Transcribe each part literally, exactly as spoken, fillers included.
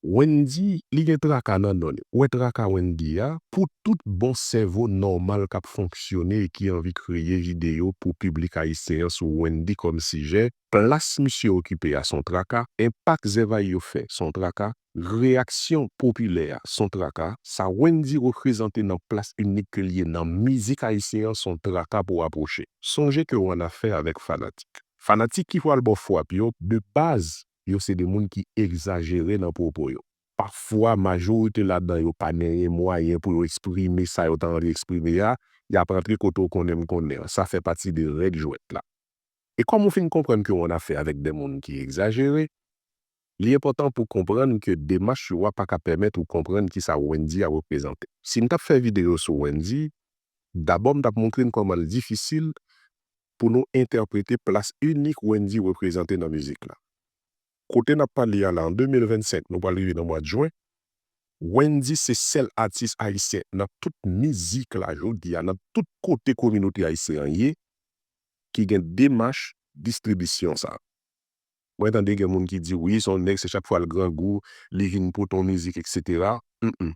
Wendy, li gen traka nan non li. Ou wè traka Wendy a, pou tout bon sèvo nòmal k ap fonksyone e ki anvi kreye videyo pou piblik ayisyen an sou Wendy kòm sijè, plas misye okipe a se yon traka, enpak zèvay yo fè se yon traka, reyaksyon popilè a se yon traka, sa Wendy reprezante nan plas inik ke l ye nan mizik ayisyen an se yon traka pou apwoche. Sonje ke w annafè avèk fanatik. Fanatik ki pral ba w frap yo, de baz, yo se de moun ki egzajere nan pwopo yo. Pafwa, majorite ladan yo pa genyen mwayen pou yo eksprime sa yo ta anvi eksprime a, y ap antre kote w konnen m konnen an. Sa fè pati de règ jwèt la. E kòm ou fin konprann ke w annafè avèk de moun ki egzajere, li enpòtan pou w konprann ke demach yo a pa ka pèmèt ou konprann kisa Wendy a reprezante. Si m t ap fè videyo sou Wendy, dabò m t ap montre n kòman l difisil pou nou entèprete plas inik Wendy reprezante nan mizik la. Kote n ap pale a la, an de mil vennsenk, nou pral rive nan mwa jen, Wendy se sèl atis ayisyen nan tout mizik la jodi a, nan tout kote kominote ayisyen an ye, ki gen demach distribisyon sa. Mwen tande gen moun ki di, "Wi, se yon nèg, se chak fwa l grangou, li vin pote yon mizik, etsetera." Mm, mm.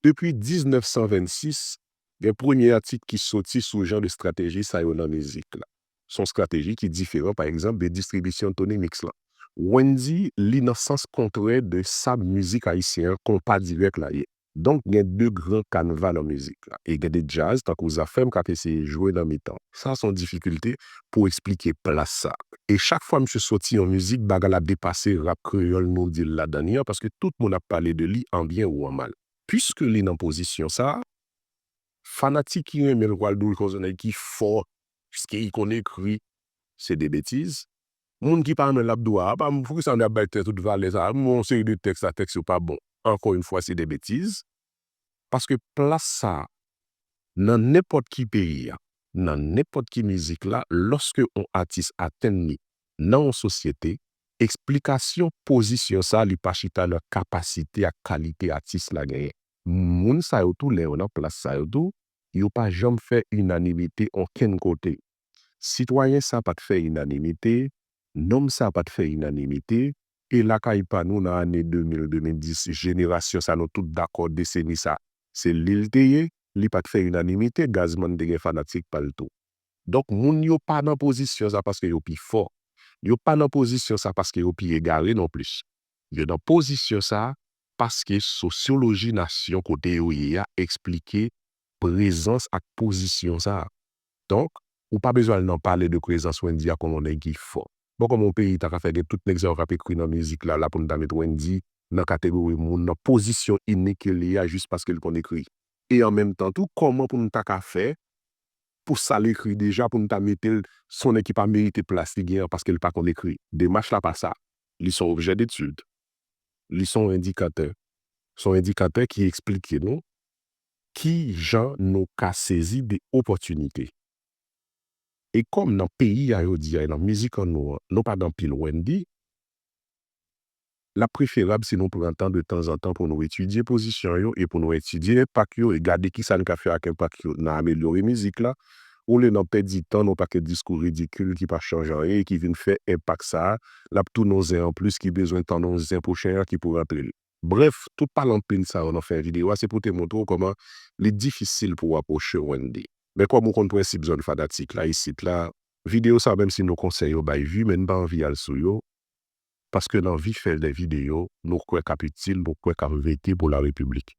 Depi diznèf san vennsis, gen premye atik ki soti sou jan de estrateji sa yo nan mizik la. Se yon estrateji ki diferan, pa egzanp, de distribisyon Tony Mix lan. Wendy, li nan sans kontrè de sa mizik ayisyen an, konpa dirèk la ye. Donk, gen de gran kanva nan mizik la. E gen de djaz, tankou Zafèm, k ap eseye jwe nan mitan. Sa se yon difikilte pou eksplike plas sa. E chak fwa misye soti yon mizik, bagay la depase rap kreyòl nou di l ladan li an, paske tout moun ap pale de li an byen ou an mal. Piske li nan pozisyon sa, fanatik ki renmen l pral di w se yon nèg ki fò, piske li konn ekri, se de betiz. Moun ki pa renmen l ap di w, "A, pa m, poukisa nèg ap bay tèt tout valè sa? M yon seri de tèks la, tèks yo pa bon." Ankò yon fwa, se de betiz. Paske plas sa, nan nenpòt ki peyi a, nan nenpòt ki mizik la, lòske yon atis atenn li nan yon sosyete, eksplikasyon pozisyon sa, li pa chita nan kapasite ak kalite atis la genyen. Moun sa yo tou, lè yo nan plas sa yo tou, yo pa janm fè inanimite okenn kote. Sitwayen sa pa t fè inanimite, nonm sa pa t fè inanimite, e lakay pa nou nan ane de mil, de mil dis, jenerasyon sa nou tout dakò deseni sa, se li l te ye, li pa t fè inanimite, Gazman te gen fanatik pa l tou. Donk, moun yo pa nan pozisyon sa paske yo pi fò. Yo pa nan pozisyon sa paske yo pi egare non plis. Yo nan pozisyon sa paske sosyoloji nasyon kote yo ye a eksplike prezans ak pozisyon sa. Donk, ou pa bezwen al nan pale de prezans Wendy a kòm yon nèg ki fò. Bon, kòman yon peyi ta ka fè gen tout nèg sa yo k ap ekri nan mizik la, la pou n ta met Wendy nan kategori moun nan pozisyon inik ke li ye a jis paske l konn ekri? E an menm tan tou, kòman pou n ta ka fè pou sa l ekri deja, pou n ta mete l, se yon nèg ki pa merite plas li gen an paske l pa konn ekri? Demach la pa sa. Li se yon objè detid. Li se yon endikatè. Se yon endikatè ki eksplike nou ki jan nou ka sezi de opòtinite. E kòm nan peyi a yo di a, e nan mizik an nou an, nou pa gen anpil Wendy, l ap preferab si nou pran tan de tanzantan pou nou etidye pozisyon yo e pou nou etidye enpak yo e gade kisa n ka fè ak enpak yo nan amelyore mizik la, olye n ap pèdi tan nan yon pakèt diskou ridikil ki pa chanje anyen e ki vin fè enpak sa a, l ap tounen yon zen anplis ki bezwen tann yon zen pwochen an ki pou rantre l. Brèf, tout pale anpil sa yo nan fen videyo a, se pou te montre w kòman li difisil pou w apwoche Wendy. Men kòm ou konn prensip zòn fanatik la isit la, videyo sa, menm si nou konsèy yo bay vi, men n pa anvi al sou yo, paske nan vi fè de videyo, nou kwè k ap itil, nou kwè k ap vete pou larepiblik.